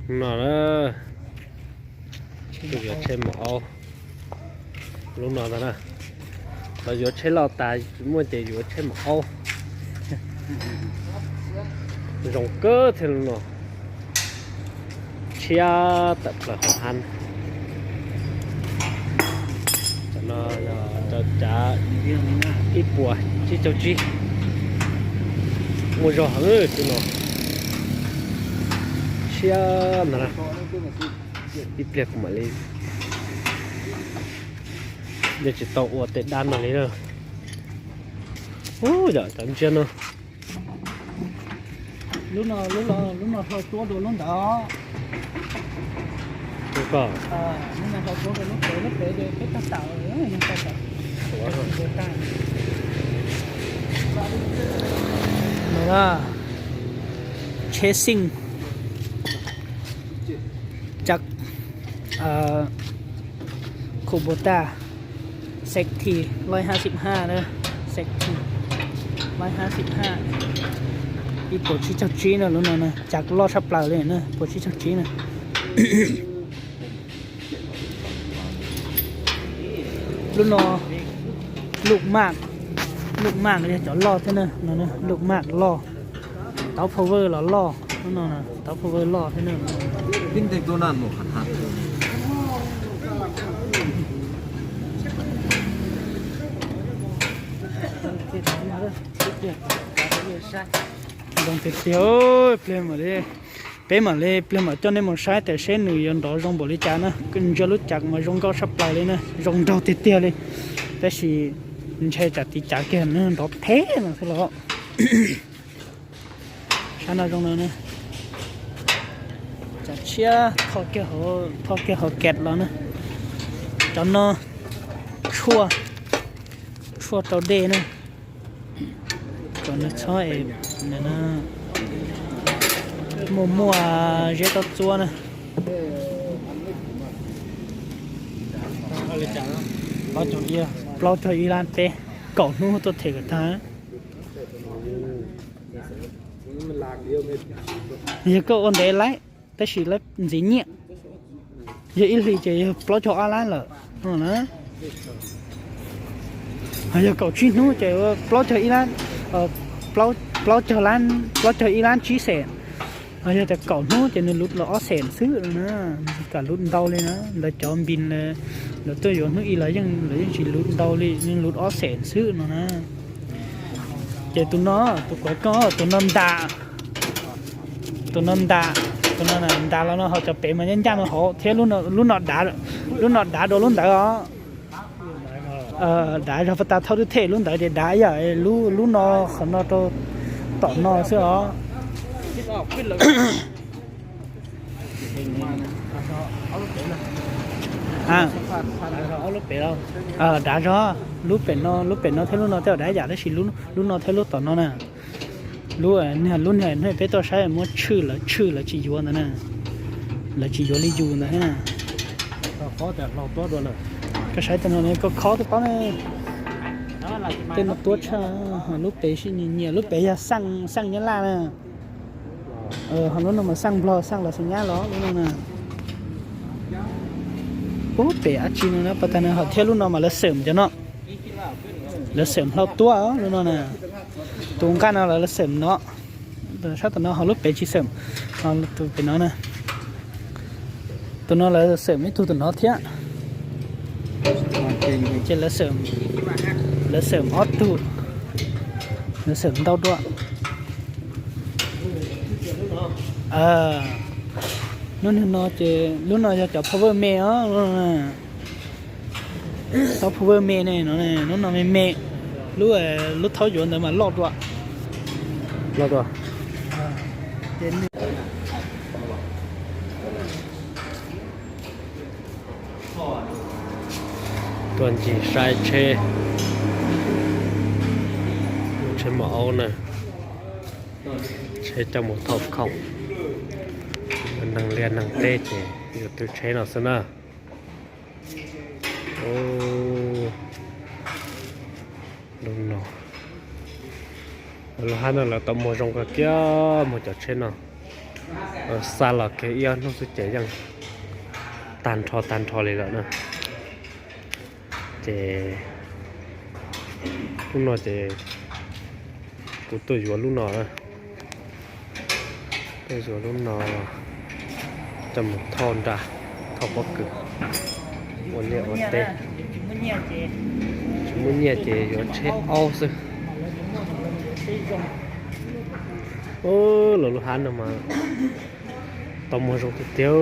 No na, yuav tsheb maum aub. Lub no ntag na, lawv yuav tsheb loj tas tsis muaj ces yuav tsheb maum aub. Zoo kawg thiab lub no, tshiab tawm plaws hauv hab. Cov no yog cov cav ib puas tsib caug tsib, muaj zog heev tus no, tshiab ntag na. Ib pliag kuv mam li, yeej tsis tau ua tej dab no li na. Ub, yog cov ntsiab no. Lub no, lub no hlau tuab dua lub ntawd. Lub no hlau tuab dua lub pem, lub pem ces peb tag tawm, tag tawm. No na, tsheb xeej, cav Kubota, safety, loj hab xib haj na, safety, loj hab xib haj, ib puas tsib caug tsib na lub no na, cav loj tshaj plaws li na, puas tsib caug tsib na. Lub no, lub maj, lub maj yog cov loj thiab na, lub maj loj, tauv power los loj, lub no tauv power loj thiab na. Zoo tiag tiag, pliag mam li, peb mam li pliag mam coj nej mus saib tias seb nws yuav nrov zoo npaum li cas na. Ntsia lub cav mas zoo nkauj tshaj plaws li na, zoo nraug tiag tiag li. Tab sis ntshe tsam tiv cav kiag nws nrov theb no xwb los. Sab no zoo no na, cav tshiab, thoj kiag hauv kem los na. Cov no tshuaj, tshuaj rau dej na. Kom nws txhob es muaj muaj zeb tau txua na. Plaub caug ib lab peb, kaum hnub tuaj them kom tag. Yog koj ua ntev lawm, tab sis lawv ntxiv nyiaj, yog ib hlis ces yog plaub caug ob lab lawm. Yog kaum tsib hnub ces plaub caug ib lab, plaub caug, plaub caug ib lab tsib xees. Yog tias kaum hnub ces nws luv los ob xees xwb no na, kam luv ntau li na. Lawv cov npis, lawv tuaj yuav hnub ib los yeej, lawv yeej tsis luv ntau li, luv ob xees xwb no na. Ces tus no, tus kuv koj, tus no ntas, tus no ntas, tus no ntas los no ho cov pem mas ncaj ncaj no hauv thiab. Lub no dav, lub no dav dua lub ntawd os. Dav zog pas tas thauj twb them lub ntawd ces dav ib yam lub no, qhov no rau tom no xwb os. Dav zog, lub pem no, lub pem no thiab lub no tej zaum dav ib yam, tab sis lub no thiab lub tom no na. Lub, lub niag peb tuaj saib muab tshwj lawv, tshwj lawv tsis yuav ntawd na. Lawv tsis yuav li yus ntawd thiab na. Koj saib tej no koj khob twb paub ne. Tej no tuab tshaj, lub pem sib nyiam nyiam, lub pem yog xeej, xeej nyab laj na. Ho lub no mas xeej nplog, xeej los xeej nyab los lub no na. Ub, pem dab tsi no na, pas tas no ho thiab lub no mas lawv xeem cov no. Lawv xeem hlau tuab lub no na. Tus nqaj no los lawv xeem no. Sab tom no ho lub pem tsis xeem, ho tus pem no na. Tus no lawv xeem ib tug tom no thiab. Ces lawv xeem ob tug, lawv xeem ntau dua. Lub niag no ces lub no yog cov power me os. Thaub power me ne, lub no me me, lub, lub thaub yuav ntawd mas loj dua. Loj dua. Tuaj ncig saib tsheb, tsheb maum aub na, tsheb coj mus thauj khoom, neeg liaj neeg teb ces yuav twb tsheb no xwb na. Lub no, lub hab no lawv tau muag zoo kawg kiag, muag cov tsheb no. Xa los kiag ib ob hnub xwb ces yeej tag nrho tag nrho li lawm na. Ces lub no ces kuv tuaj yuav lub no, tuaj yuav lub no coj mus thauj nra, thauj pob kws ua liaj ua teb. Tsis muaj nyiaj ces yuav tsheb aub xwb. Los lub hab no mas tau muag zoo tiag tiag.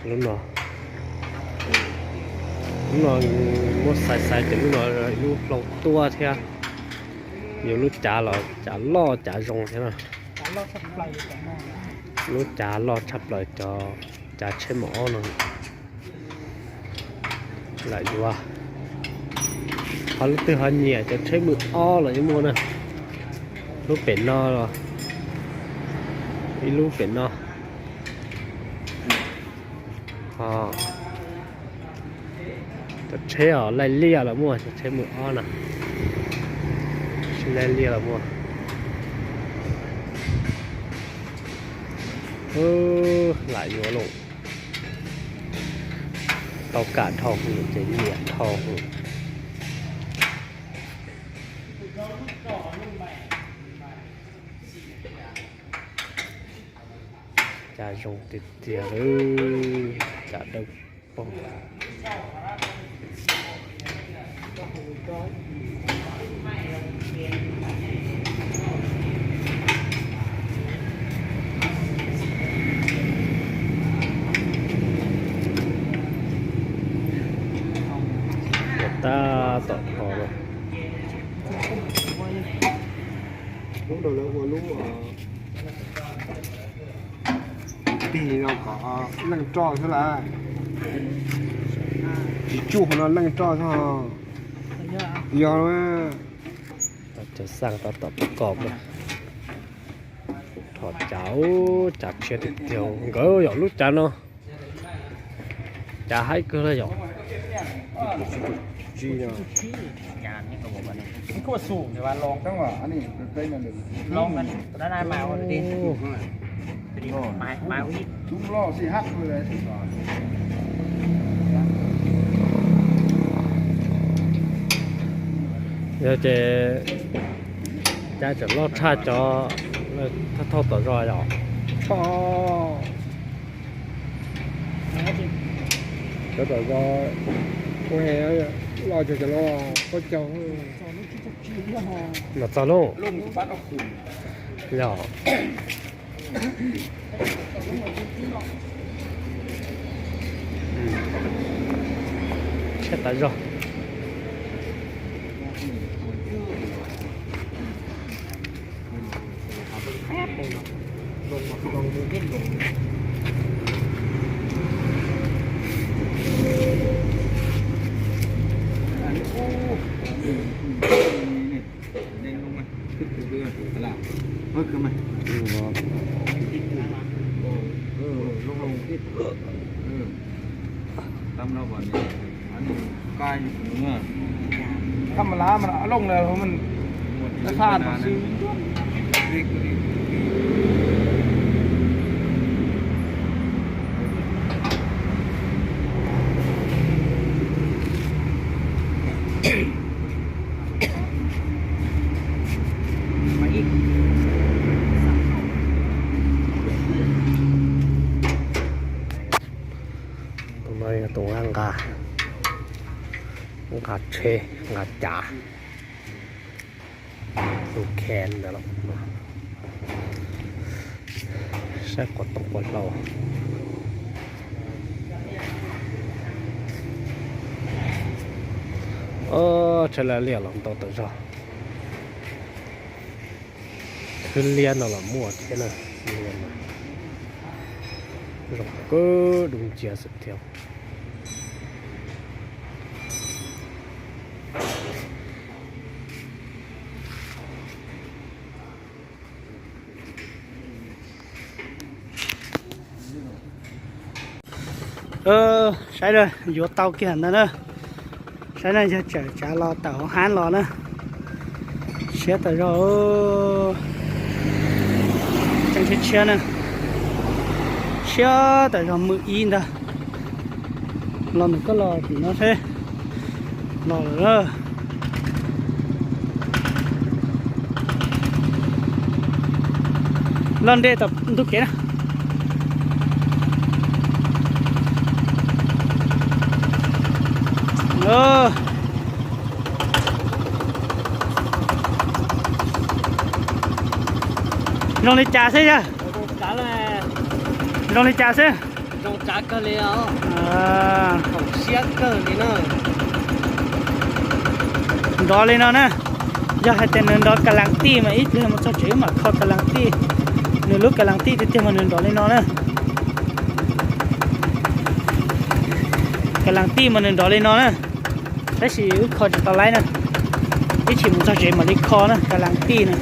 Lub no, lub no muab xaiv xaiv ces lub no lub hlau tuaj thiab. Yuav lub cav los cav loj cav zoo thiab na. Lub cav loj tshaj plaws cov cav tsheb mws ob no. Lam yuav, ho leej twg ho nyiam cov tsheb mws ob los yeej muaj na. Lub pem no los, ib lub pem no. Ho cov tsheb os, laij liaj los muaj, cov tsheb mws ob no, tsheb laij liaj los muaj. Lam yuav los tau kam dhau hwv ces nyiam dhau hwv. Cas zoo tiag tiag li, cas dawb paug. Tab tom dhos lawm. Lub no lawv ua lub tig no kom leej roj xwb lawm. Tsis tsuj qhov no leej roj xwb. Yog, cov xaj tab tom pab kos na. Rho cav, cav tshiab tiag tiag nkawd yom, lub cav no. Cav haib kawg li yom. Yog ces cav tseem loj tshaj cov thauj tom zos yom. Cov tom zos ua he loj cov cov loj pob caug. Los txog lauj. Yog. Tshiab tas zog. Thab mas lab mas loj na, mas xa no xwb. Tus no yog tus nqa, nqa tsheb nqa cav. Tus khen ntawd los, saib quav tooj quav hlau. Tsheb laij liaj los ntau tas zog. Khwb liab no los muaj thiab na. Zoo kawg, dub nciab xwb thiab. Saib na, yuav tau kiag ntawd na. Saib na, yog tseem tsav los tawm hauv hab los na. Tshiab tas zog, tseem tshiab tshiab na, tshiab tas zog, hmo ib ntag. Los ntawm koj los tim no seb, los lawm. Los nres tom ntug kev na. Zoo li cas xwb yog? Zoo li cas xwb? Nrov li no na. Yog hais tias nws nrov kas las tij mas ib pliag mus txog tsev wb mam kho kas las tij. Nws lub kas las tij tiag tiag mas nws nrov li no na. Kas las tij mas nws nrov li no na. Tab sis wb kho tsis tau laib na. Ib chim mus txog tsev mam li kho na, kas las tij na.